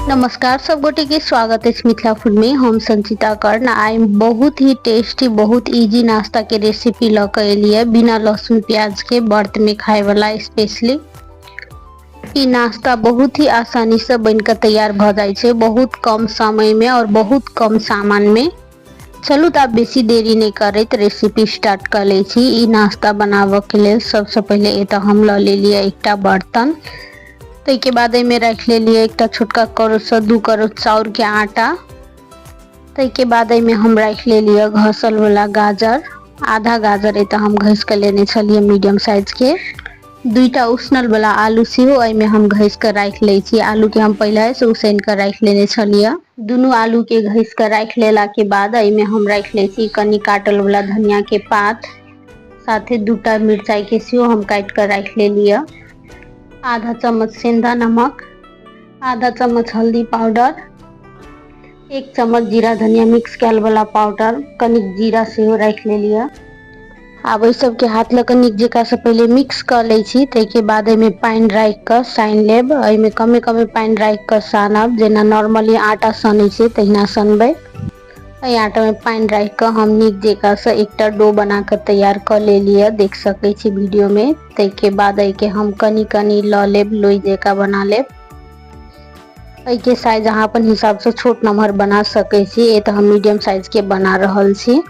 नमस्कार सब गोटे के स्वागत है मिथिला फूड में। हम संचिता कर्ण आइ बहुत ही टेस्टी बहुत इजी नाश्ता के रेसिपी ल के एलियै बिना लहसुन प्याज के व्रत में खाए वाला स्पेशली। ई नाश्ता बहुत ही आसानी से बन के तैयार भ जाय छै, बहुत कम समय में और बहुत कम सामान में। चलू तऽ आब बेसी देरी नहि करैत रेसिपी स्टार्ट कऽ लै छी। ई नाश्ता बनाबऽके लेल सबसँ पहिले एतऽ हम लऽ लेलियै एकटा बर्तन। ताहिके बाद एहिमे राखि लेलियै एकटा छोटका करोसँ 2 करोड़ चाउरके आटा। ताहिके बाद एहिमे हम राखि लेलियै घसल वाला गाजर, आधा गाजर एतऽ हम घसि कऽ लेने छलियै मीडियम साइजके। 2टा उसनल वाला आलू सेहो एहिमे हम घसि कऽ राखि लै छी। आलूके हम पहिलेसँ उसनि कऽ राखि लेने छलियै। दुनू आलूके घसि कऽ राखि लेलाके बाद एहिमे हम राखि लै छी कनि काटल वाला धनियाके पात, साथे 2टा मिरचाइके सेहो हम काटि कऽ राखि लेलियै। आधा चम्मच सेंधा नमक, आधा चम्मच हल्दी पाउडर, 1 चम्मच जीरा धनिया मिक्स कयल वाला पाउडर, कनिक जीरा सेहो राखि लेलियै। आब एहि सबके हाथ लऽ कऽ नीक जकाँ से पहिले मिक्स कऽ लै छी। ताहिके बाद एहिमे पानि राखि कऽ सानि लेब। एहिमे कमे कमे पानि राखि कऽ सानब, जेना नॉर्मली आटा सनै छै तहिना सनबै। एहि आटामे पानि राखि कऽ हम नीक जकाँ से एकटा डो बना कऽ तैयार कऽ लेलियै, देख सकै छी वीडियोमे। ताहिके बाद एहिके हम कनि कनि लऽ लेब, लोइ जकाँ बना लेब। एहिके साइज अहाँ अपन हिसाबसँ छोट नमहर बना सकै छी। ए तऽ हम मीडियम साइजके बना रहल छी।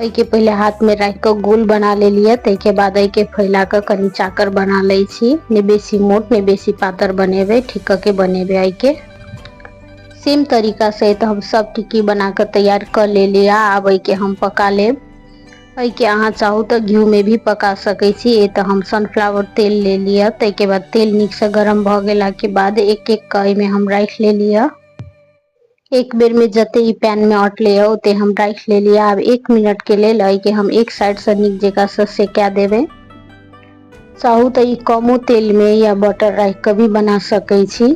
एहिके पहिले हाथमे राखि कऽ गोल बना लेलियै। ताहिके बाद एहिके फैला कऽ कनि चाकर बना लै छी। नहि बेसी मोट नहि बेसी पातर बनेबै, ठीक कऽ के बनेबै। एहिके सेम तरीका से तऽ हम सब टिक्की बना कऽ तैयार कऽ लेलियै। आब एहिके हम पका लेब। एहिके अहाँ चाहू तऽ घीमे भी पका सकै छी। ए तऽ हम सनफ्लावर तेल लेलियै। ताहिके बाद तेल नीकसँ गरम भऽ गेलाके बाद एक एक कऽ एहिमे हम राखि लेलियै। एक बेर में जते ई पैन में अटले है ओते हम राखि लेलियै। आब 1 मिनट के लेल एहिके हम एक साइड से नीक जकाँ से सेका देबै। चाहू तऽ ई कमो तेल में या बटर राखि कऽ भी बना सकै छी।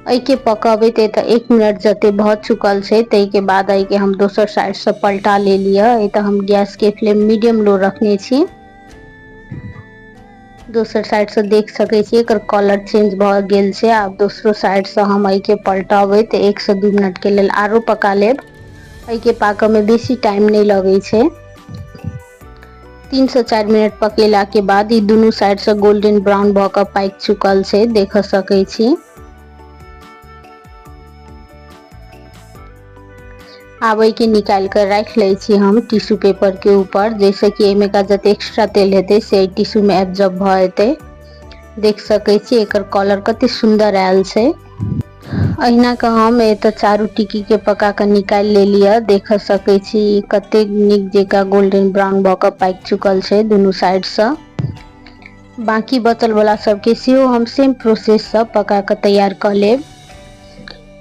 एहिके पकबैत तऽ 1 मिनट जते भऽ चुकल छै। ताहिके बाद एहिके हम दोसर साइड से पलटा लेलियै। एतऽ हम गैस के फ्लेम मीडियम लो रखने छी। दोसर साइड से देख सकै छी एकर कलर चेंज भऽ गेल छै। आब दोसरो साइड से हम एहिके पलटबै तऽ 1 से 2 मिनट के लेल आरो पका लेब। एहिके पाकऽ में बेसी टाइम नहि लगै छै। 3 से 4 मिनट पकेला के बाद ई दुनू साइड से गोल्डन ब्राउन भऽ कऽ पाकि चुकल छै, देख सकै छी। आब एहिके निकालि कऽ राखि लै छी हम टिश्यू पेपर के ऊपर, जाहिसँ कि एहिमे का जते एक्स्ट्रा तेल हेतै से एहि टिश्यू में एब्जॉर्ब भऽ जेतै। देख सकै छी एकर कलर कते सुन्दर आयल छै। अहिना कऽ हम एतऽ चारू टिक्की के पका कऽ निकालि लेलियै। देख सकै छी कते नीक जकाँ गोल्डन ब्राउन भऽ कऽ पाकि चुकल छै दुनू साइडसँ। बाकी बचल वाला सबके सेहो हम सेम प्रोसेससँ पका कऽ तैयार कऽ लेब।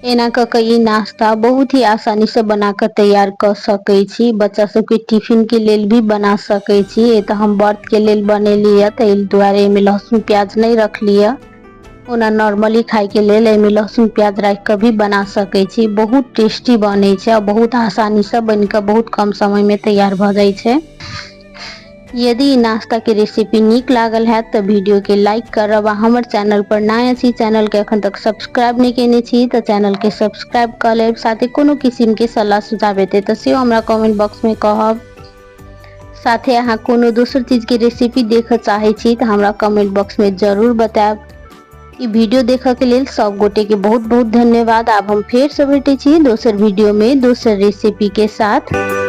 एना कऽ कऽ ई नाश्ता बहुत ही आसानी से बना कऽ तैयार कऽ सकै छी। बच्चा सबके टिफिन के लेल भी बना सकै छी। ए तऽ हम व्रत के लेल बनेलियै ताहि दुआरे एहिमे लहसुन प्याज नहि रखलियै। ओना नॉर्मली खायके लेल एहिमे लहसुन प्याज राखि कऽ भी बना सकै छी। बहुत टेस्टी बनै छै आ बहुत आसानीसँ बनि कऽ बहुत कम समयमे तैयार भऽ जाइ छै। यदि ई नाश्ता के रेसिपी नीक लागल हैत तऽ वीडियो के लाइक करब आ हमर चैनल पर नया छी, चैनल के अखन तक सब्सक्राइब नहि केने छी तऽ चैनल के सब्सक्राइब कऽ लेब। साथे कोनो किसिम के सलाह सुझाव हेतै तऽ सेहो हमरा कमेंट बॉक्स में कहब। साथे अहाँ कोनो दोसर चीज के रेसिपी देखऽ चाहै छी तऽ हमरा कमेंट बॉक्स में जरूर बतायब। ई वीडियो देखऽ के लेल सब गोटे के बहुत बहुत धन्यवाद। आब हम फेर से भेटै छी दोसर वीडियो में दोसर रेसिपी के साथ।